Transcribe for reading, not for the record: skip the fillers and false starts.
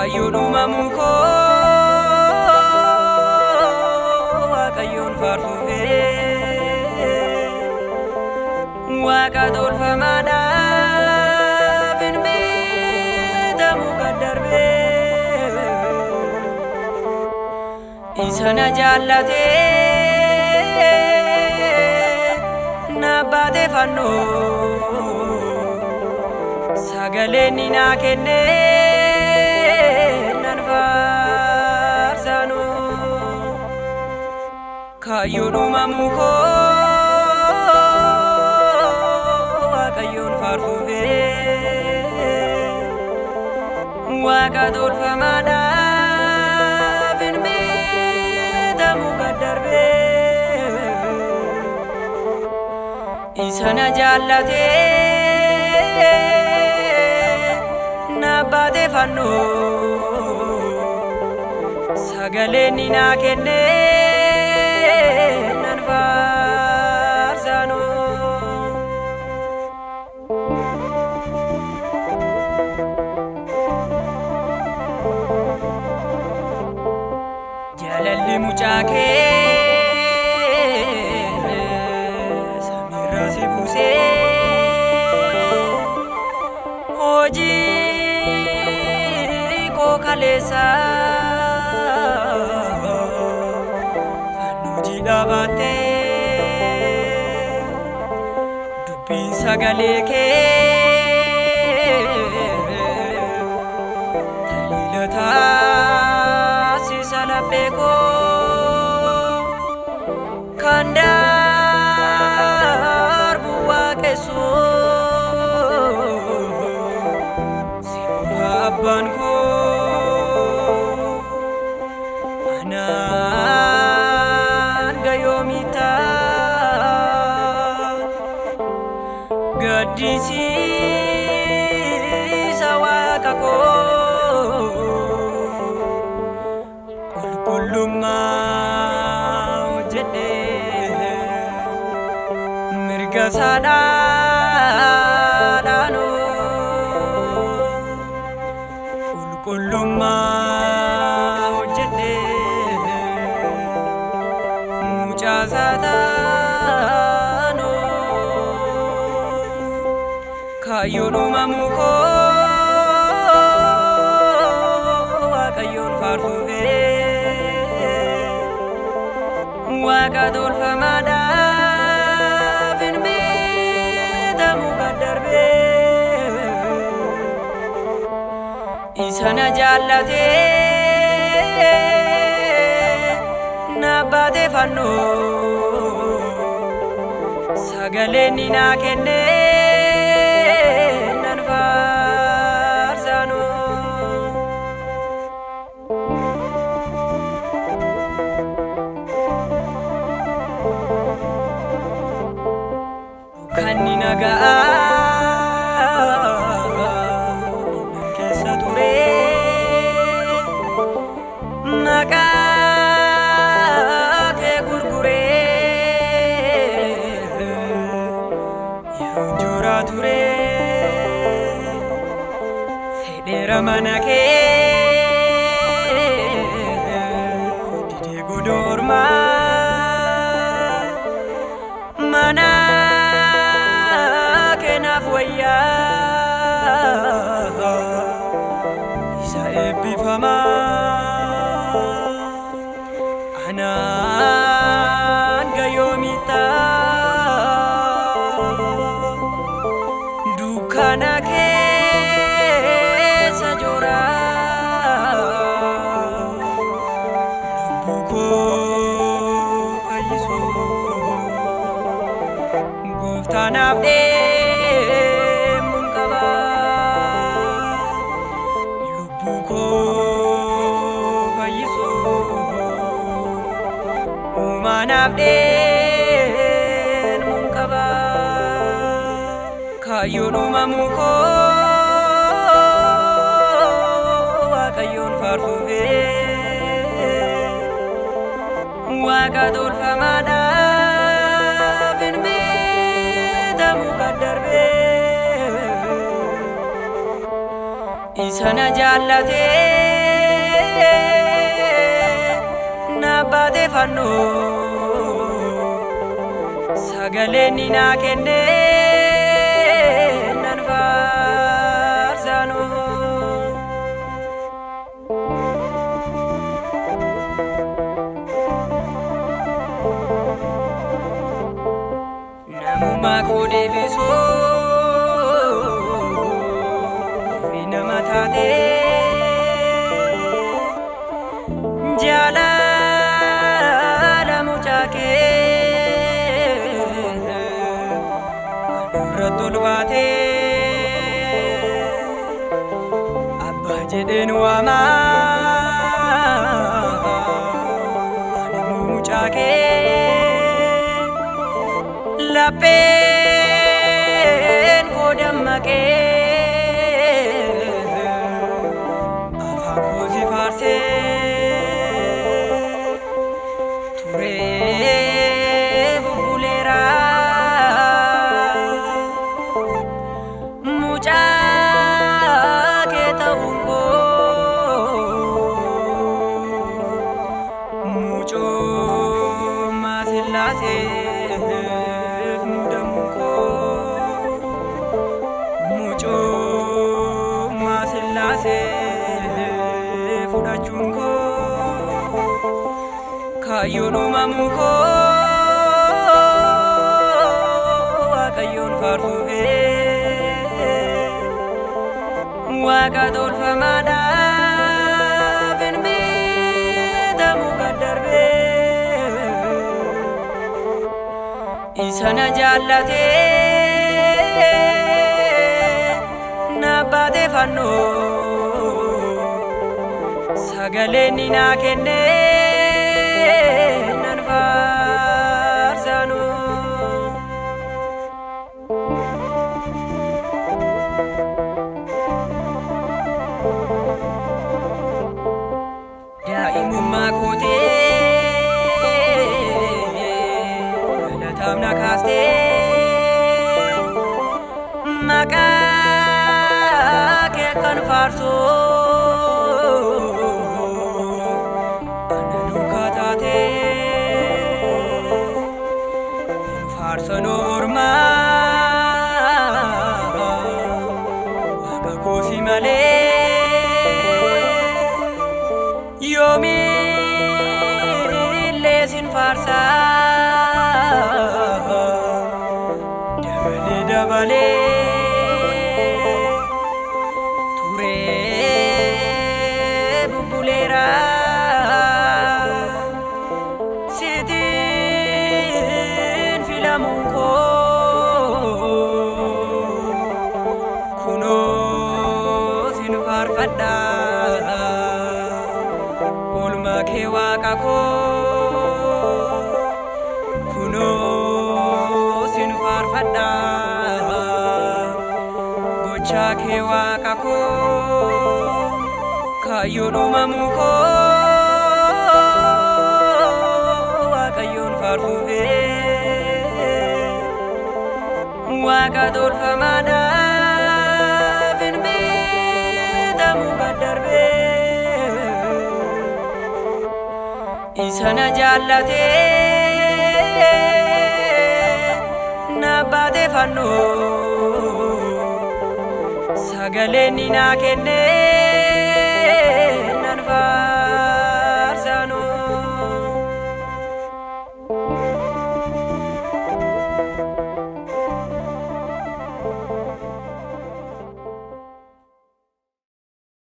Kaayyoon uumamuu koo Waaqayyoon faarsuufee, Waaqa tolfamaadhaaf hin bitamu gad darbee. Isa na jaallatee na baate fannoo, sagaleen ni naa kenne nan faarsaanu. Kaayyoon uumamuu koo Waaqayyoon faarsuufee, Waaqa tolfamaadhaaf hin bitamu gad darbee. Isa na jaallatee na baate fannoo, sagaleen ni naa kenne nan faarsaanu. Jaalalli mucaa kee samiirraa si buusee, hojii koo kaleessa fannoo jiidhaa baattee, dubbiin sagalee kee taliila taasisa laphee koo. Kan darbu waaqessu si qofa abbaan koo, anaan gayoomita gaddisiisa. Waaqa koo, qulqullummaa hojjedhe mirga saadhaadhaanu, qulqullummaa hojjedhe mucaa saataanu. Kaayyoon uumamuu koo Waaqayyoon faarsuufee, Waaqa tolfamaadhaaf hin bitamu gad darbee. Isa na jaallatee na baate fannoo, sagaleen ni naa kenne nan faarsaanu. Dukkanni nagaa innan keessa ture, maqaa kee gurguree yeroon jooraa ture. Fedheera mana kee didee godoo ormaa, mana keenaaf wayyaa isa eebbifamaa. Anaan gayoomita dukkana keessa jora, lubbuu koo fayyisu gooftaanaaf deemuun qaba. Lubbuu koo fayyisu uumaanaaf deemuun qaba. Kaayyoon uumamuu koo Waaqayyoon faarsuufee, Waaqa tolfamaadhaaf hin bitamu gad darbee. Isa na jaallatee na baate fannoo sagalee ni naa kenne nan faarsaanoo. Namummaa koo deebisuu fi nama taatee jaalala mucaa kee irratti ol baatee abbaa jedheen waamaa ani immoo mucaa kee. Lapheen koo dammaqee afaan koo si faarsee turee bubbuleera. Mucaa kee ta'uun koo mucummaa Sillaaseef muudamuun koo mucummaa Sillaasee fudhachuun koo kaayyoon uumamuu koo Waaqayyoon faarsuufee Waaqa tolfamaadhaaf hin bitamu gad darbee isa na jaallatee na baate fannoo sagalee ni naa kenne nan faarsaanoo. Daa'imummaa kootee galataaf na kaastee maqaa kee kan faarsu ana duukaa taatee faarsanoo ormaa waaqa koosi malee yoomillee sin faarsaa dabalee dabalee turee bubbuleera sitiin filamuun koo kunoo sin faarfadha oolmaa kee waaqa koo kunoo sin faarfadha gochaa kee waaqa koo kaayyoon uumamuu koo Waaqayyoon faarsuufee Waaqa tolfamaadhaaf hin bitamu gad darbee isa na jaallatee na baate fannoo sagalee ni naa kenne